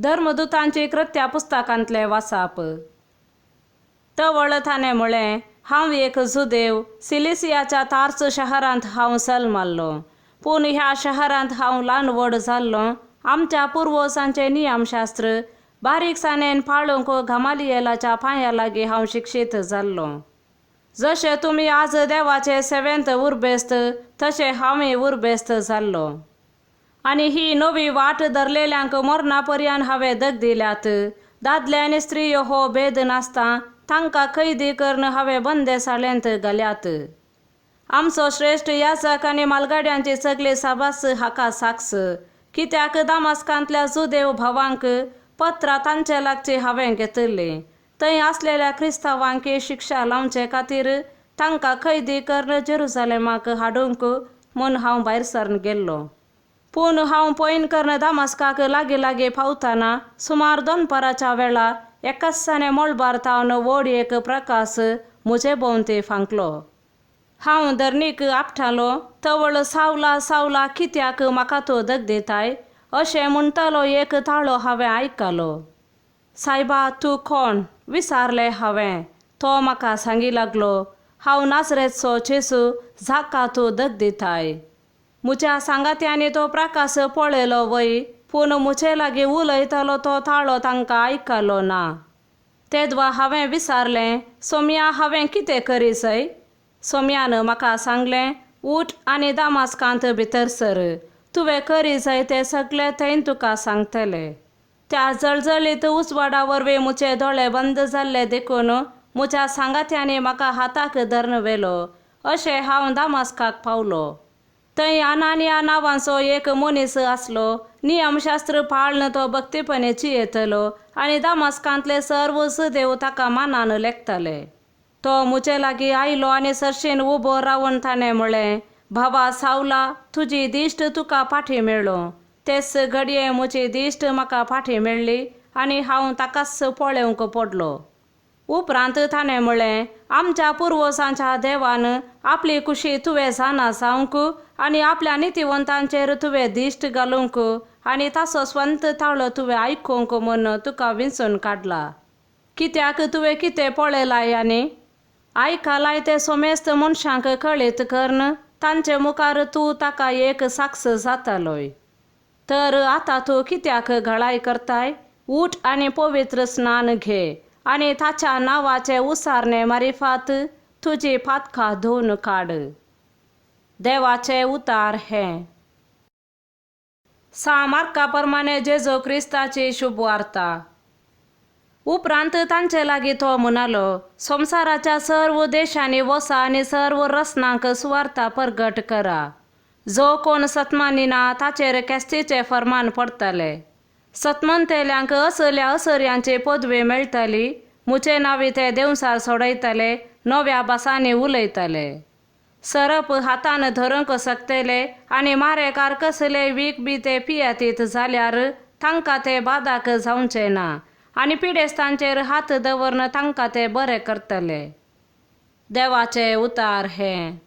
धर्मदुतांची कृत्या पुस्तकांतलें वासाप. तवळ ताणें म्हळें, हांव एक जुदेव, सिलिसियाच्या तार्स शहरांत हांव सल्माल्लों. पूण ह्या शहरांत हांव ल्हान व्हड जाल्लों. आमच्या पुर्वजांचें नियमशास्त्र बारीकसाणेन पाळूंक गमालियेलाच्या पांया लागीं हांव शिक्षीत जाल्लों. जशें तुमी आज देवाचे सेवेंत उर्बेस्त तशें हांवूय उर्बेस्त जाल्लों. आनी ही नवी वाट धरलेल्यांक मरणा पर्यान हांवें दग दिल्यात. दादले आनी स्त्रियो हो भेद नासता तांकां कैदी करून हांवें बंदेसाळेंत घाल्यात. आमचो श्रेश्ठ याजक आनी मालगाड्यांची सगळी साबास हाका साक्ष. कित्याक दामास्कांतल्या जुदेव भावांक पत्रां तांचे लागची हांवें घेतिल्लीं. थंय आसलेल्या क्रिस्तांवांक शिक्षा लावचे खातीर तांकां कैदी करून जेरुजलेमाक हाडूंक म्हूण हांव भायर सरन गेल्लों. पूण हांव पयन करून दामास्काक लागीं लागीं पावतना सुमार दनपाराच्या वेळार एकासाने मळबार थावन व्हड एक प्रकाश म्हजे भोंवती फांकलो. हांव धरणीक आपटालो. तवळ सावला सावला कित्याक म्हाका तूं दग दिताय अशें म्हणटालो एक ताळो हांवें आयकलो. सायबा, तूं कोण? विचारलें हांवें. तो म्हाका सांगी लागलो, हांव नाजरेचो जेजू, जाका तूं दग दिताय. म्हज्या सांगात्यांनी तो प्रकाश पळयलो वय, पूण म्हजे लागीं उलयतालो तो ताळो तांकां आयकलो ना. तेदवा हांवें विचारलें, सोमया, हांवें कितें करी जाय? सोमयान म्हाका सांगलें, उठ आनी दामास्कांत भितर सर. तुवें करी जाय तें सगळें थंय तुका सांगतले. त्या जळजळीत उजवाडा वरवीं म्हजे दोळे बंद जाल्ले देखून म्हज्या सांगात्यांनी म्हाका हाताक धरून व्हेलो. अशें हांव दामास्काक पावलो. थंय अनानिया नांवाचो एक मनीस आसलो. नियमशास्त्र पाळन तो भक्तीपणे जियेतलो आनी दामास्कांतले सर्व देव ताका मानान लेखताले. तो म्हजे लागीं आयलो आनी सरशीन उबो रावन ताणें म्हळें, भावा सावला, तुजी दिश्ट तुका फाटीं मेळूं. तेच घडये म्हजी दिश्ट म्हाका फाटीं मेळ्ळी आनी हांव ताकाच पळोवंक पडलो. उपरांत ताणें म्हळें, आमच्या पुर्वजांच्या देवान आपली कुशी तुवें जाणा जावंक आनी आपल्या नितीवंतांचेर तुवें दिश्ट घालूंक आनी ताचो स्वंत ताळो तुवें आयकूंक म्हूण तुका विंचून काडला. कित्याक तुवें कितें पळयलाय आनी आयकलाय तें समेस्त मनशांक कळीत करून तांचे मुखार तूं ताका एक साक्ष जातलोय. तर आतां तूं कित्याक घळाय करताय? उठ आनी पवित्र स्नान घे आनी ताच्या नांवाचे उसारणे मारिफात तुजी पातकां धुवन काड. देवाचे उतार हें. सा मार्का प्रमाणे जेजू क्रिस्ताची शुभवार्ता. उपरांत तांचे लागीं तो म्हणालो, संवसाराच्या सर्व देशांनी वसा आनी सर्व रसनांक सुवार्ता परगट करा. जो कोण सतमानिना ताचेर केस्तीचें फर्मान पडटलें. सतमंतेल्यांक असल्या असर्यांची पदवी मेळटली. म्हजे नांवी ते देंवसार सोडयतले, नव्या भासांनी उलयतले, सरप हातान धरूंक शकतले आनी मारेकार कसलेय वीख बी ते पियेतीत जाल्यार तांकां ते बादाक जावचें ना आनी पिडेस्तांचेर हात दवरून तांकां ते बरे करतले. देवाचे उतार हें.